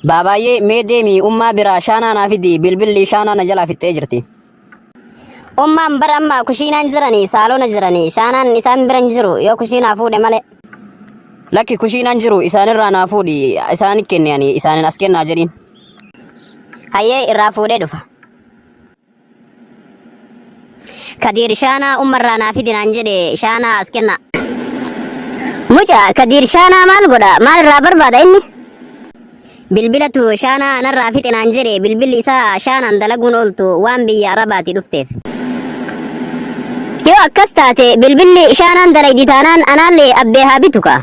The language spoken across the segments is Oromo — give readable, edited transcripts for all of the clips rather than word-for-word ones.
Baabaayyee mee deemi ummaa biraa shaanaa naa fidi bilbilli shaanaa na jalaa fixxee jirti. Ummaan bara amma kushiinaan jiranii saalona jiranii shaanaan isaan bira hin jiru yoo kushiinaa fuudhe malee. Lakki kushiinaan jiru isaanirraa naa fuudhi isaani kenne ani isaanin as kennaa jedhiin. Hayyee irraa fuudhee dhufa. Kadiir shaanaa ummarraa naa fidi naan jedhe shaanaa as kenna. Muca Kadiir shaanaa maal godha maal irraa barbaada inni? Bilbilatu shaanaa narraa fixe naan jedhe bilbilli isaa shaanaan dalaguun ooltu waan biyya Arabaati dhufteef. Yoo akkas taate bilbilli shaanaan dalaydi taanaan anaallee abbee haa bitu kaa.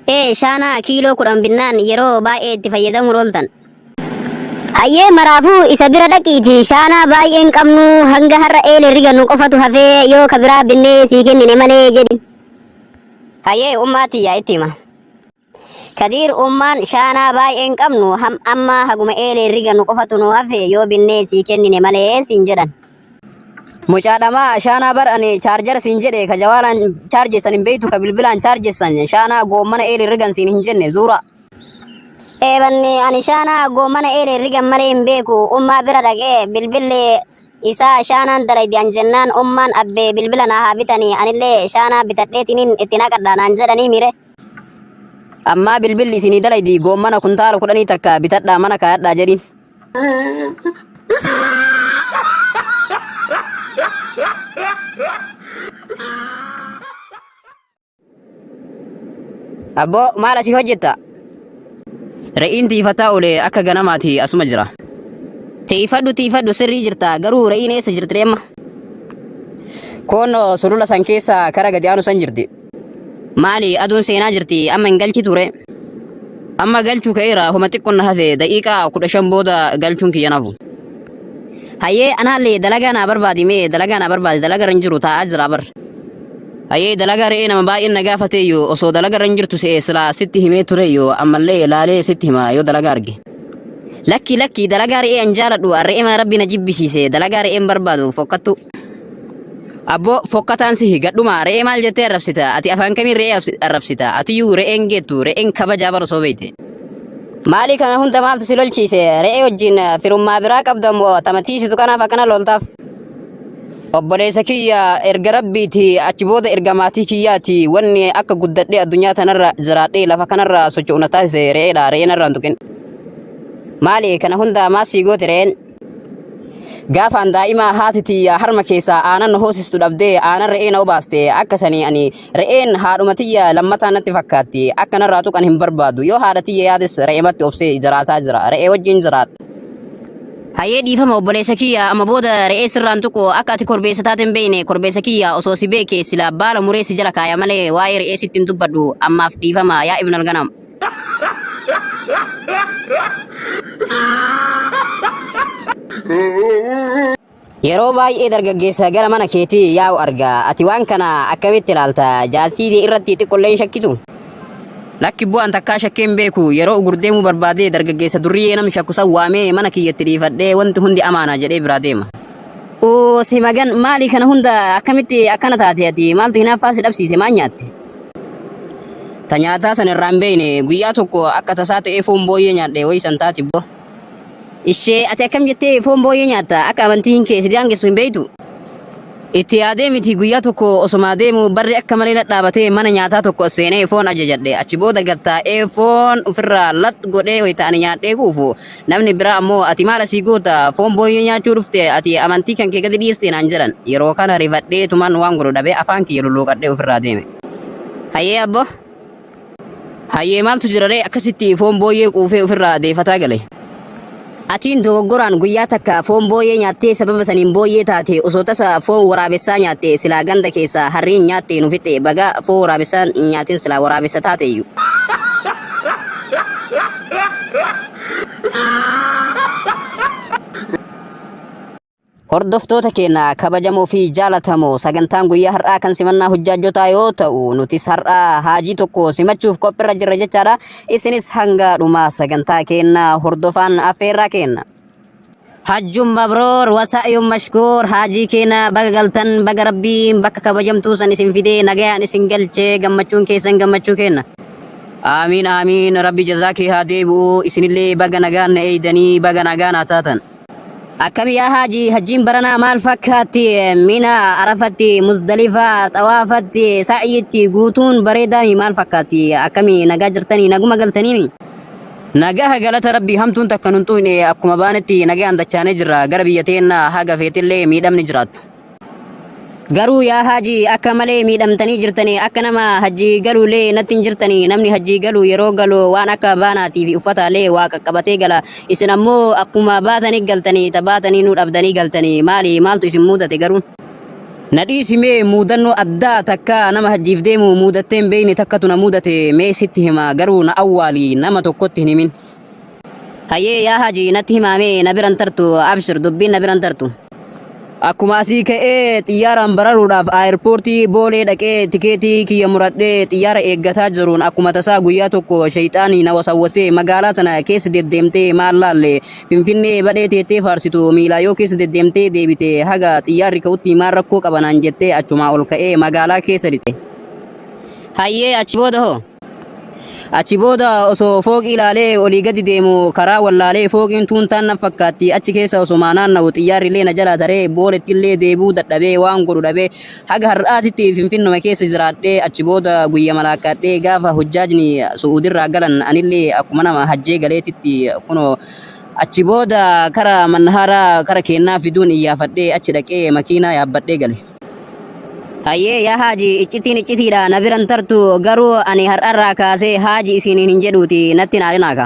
Ee shaanaa kiiloo 10 binnaan yeroo baay'ee itti fayyadamuun ooltan. Hayyee maraafuu isa bira dhaqiitii shaanaa baay'een qabnu hanga har'a eele rigannu qofatu hafee yoo ka biraa binnee sii kennine malee jedhin. Hayyee ummaa tiyya itti hima. Kadiir ummaan shaanaa baay'een qabnu ham amma haguma eelee rigannu qofatu nu hafe yoo binnee sii kennine malee siin jedhan. Mucaa dhamaa shaanaa bar ani chaarjara siin jedhe ka jawaalaan chaarjessan hin beektu ka bilbilaan chaarjessan shaanaa goommana eelee rigan siin hin jenne zuura. Eebanni ani shaanaa goommana eelee rigan malee hin beeku ummaa bira dhaqee bilbilli isaa shaanaan dalaydi an jennaan ummaan abbee bilbila naa haa bitanii anillee shaanaa bitadheetiniin itti naqadha naan jedhanii mire. Ammaa bilbilli isinii dalaydi goommana kuntaala 10 takka bitadhaa mana kaayadhaa jedhiin. Abboo maal asii hojjetta? Re'iin tiifataa oole akka ganamaati asuma jira. Tiifadhu tiifadhu sirrii jirta garuu re'iin eessa jirti amma? Koonno sulula san keessa kara gadi aanu san jirti. Maali aduun seenaa jirti amma hin galchitu ree? Amma galchuu ka'eera homa xiqqoon na hafe daqiiqaa 15 booda galchuun kiyya nafu. Hayyee anaallee dalagaa naa barbaadi mee dalagaa naa barbaadi dalaga irra hin jiru taa'aa jira bar. Hayyee dalagaa re'ee nama baay'een na gaafateeyyu osoo dalaga irra hin jirtu se'ee silaa sitti himee tureeyyu ammallee laalee sitti hima yoo dalagaa arge. Lakki lakki dalagaa re'ee an jaaladhu re'ee rabbi na jibbisiise dalagaa re'een barbaadu fokkattu. Abboo fokkataan sihi gadhuma re'ee maal jettee arrabsita ati afaan kamiin re'ee arrabsita atiyyuu re'een geettu re'een kabajaa bara osoo beekte. Maali kana hunda maaltu si lolchiise re'ee wajjin firummaa biraa qabda moo tamatiisitu kanaaf akkana loltaaf. Obboleessa kiyya erga rabbiiti achi booda erga maatii kiyyaati wanni akka guddadhee addunyaa tanarra jiraadhee lafa kanarra socho'u na taasise re'eedha re'een irraa hin tuqin. Maali kana hunda maal sii goote re'een? Gaafaan daa'imaa haati tiyya harma keessaa aanan na hoosistu dhabdee aanan re'ee na obaaste akka sanii ani re'een haadhuma tiyya lammataa natti fakkaatti akka narraa tuqan hin barbaadu yoo haadha tiyya yaades re'ematti obsee jiraataa jira re'ee wajjin jiraadha. Hayyee dhiifama obboleessa kiyya amma booda re'ee sirraan tuqu akka ati korbeessa taate hin beekne korbeessa kiyya osoo si beeke silaa baala muree si jala kaaya malee waa'ee re'ee sitti hin dubbadhu ammaaf dhiifama yaa ibnal ganam. Yeroo baay'ee dargaggeessa gara mana keetii yaa'u arga. Ati waan kana akkamitti ilaalta? Jaartii tee irratti xiqqollee hin shakkitu? Lakki bu'aan takkaa shakkee hin beeku. Yeroo ugur deemuu barbaadee dargaggeessa durriyyee namni shakku san waamee mana kiyyatti dhiifadhee wanti hundi amaana jedhee biraa deema. Oo si magan maali kana hunda akkamitti akkana taate ati maaltu hinaaffaa si dhabsiise maal nyaatte? Ta nyaataa san irraa hin beekne guyyaa tokko akka tasaa ta'ee foon booyyee nyaadhe wayi san taati boo. Ishee ati akkam jettee foon booyyee nyaatta akka amantiin kee si daangessu hin beektu? Itti yaadee miti guyyaa tokko osomaa deemu barri akka malee na dhaabatee mana nyaataa tokko as seenee foon ajajadhe achi booda gad taa'ee foon ofirraa lax godhee wayita ani nyaadhee quufu namni biraa ammoo ati maal asii goota foon booyyee nyaachuu dhufte ati amantii kan kee gadi dhiiste naan jedhan yeroo kana rifadhee tuman waan godhu dhabee afaan kiyya lulluuqadhee ofirraa deeme. Hayyee abbo. Hayyee maaltu jira ree akkasitti foon booyyee quufee ofirraa deefataa gale. Atiin dogoggoraan guyyaa takka foon booyyee nyaattee sababa saniin booyyee taate osoo tasa foon waraabessaa nyaatte silaa ganda keessaa harriin nyaattee nu fixxe baga foon waraabessaa hin nyaatin silaa waraabessa taateeyyu. Hordoftoota keenya kabajamoo fi jaalatamoo sagantaan guyyaa har'aa kan simannaa hujjaajjotaa yoo ta'u nutis har'aa haajii tokko simachuuf qophirra jirra jechaadha. Isinis hanga dhumaa sagantaa keenya hordofaan affeerraa keenya. Hajjun mabroor wasaa'yun mashkuur haajii keenya baga galtan baga rabbiin bakka kabajamtuu san isin fidee nagayaan isin galchee gammachuun keessan gammachuu keenya. Aamiin aamiin Rabbi jazaa kee haa deebi'u isinillee baga nagaan na eeydanii baga nagaa naa taatan. Akkami yaa haaji hajjiin baranaa maal fakkaatti Mina Arafatti Muzdalifaa Xawaafatti Sa'yitti guutuun bareedaami maal fakkaatti akkami nagaa jirtanii naguma galtaniimi. Nagaha galata Rabbii hamtuun takka nun tuqne akkuma baanetti nagaan dachaanee jirra gara biyya teennaa haga feetillee miidhamni jiraattu. Garuu yaa haaji akka malee miidhamtanii jirtanii akka nama hajjii galuulee natti hin jirtanii namni hajjii galu yeroo galu waan akka baanaatii fi uffataalee waa qaqqabatee gala isin ammoo akkuma baatanii galtanii ta baatanii nu dhabdanii galtanii maali maaltu isin muudate garuu. Na dhiisi mee muudannoo addaa takka nama hajjiif deemu muudattee hin beekne takkatu na muudate mee sitti hima garuu na awwaali nama tokkotti hin himin. Hayyee yaa haji natti himaa mee na biran tartu abshir dubbiin na biran tartu. Akkuma asii ka'ee xiyyaaraan bararuudhaaf aayirpoortii Boolee dhaqee tikeetii kiyya muradhee xiyyaara eeggataa jiruun akkuma tasaa guyyaa tokko shayxaanii na wasawwasee magaalaa tana keessa deddeemtee maal laalle Finfinnee badhee teettee faarsitu miilaa yoo keessa deddeemtee deebite haga xiyyaarri ka'utti maal rakkoo qaba naan jettee achumaa ol ka'ee magaalaa keessa lixe. Hayyee achi booda hoo? Achi booda osoo fooqii ilaalee olii gadi deemu karaa wallaalee fooqiin tuuntaan na fakkaatti achi keessa osomaa naanna'u xiyyaarri illee na jalaa taree booletti illee deebi'uu dadhabee waan godhu dhabee haga har'aatitti Finfinnuma keessa jiraadhee achi booda guyya malaakkaadhee gaafa hujjaajni Su'uudirraa galan anillee akkuma nama hajjee galeetitti kunoo achi booda kara mannahaaraa kara keennaa fiduun iyyaafadhee achi dhaqee makiinaa yaabbadhee gale. Hayyee yaa haaji iccitiin iccitiidha na biran tartu garuu ani har'arraa kaasee haaji isiniin hin jedhuuti natti hin aarinaa ka.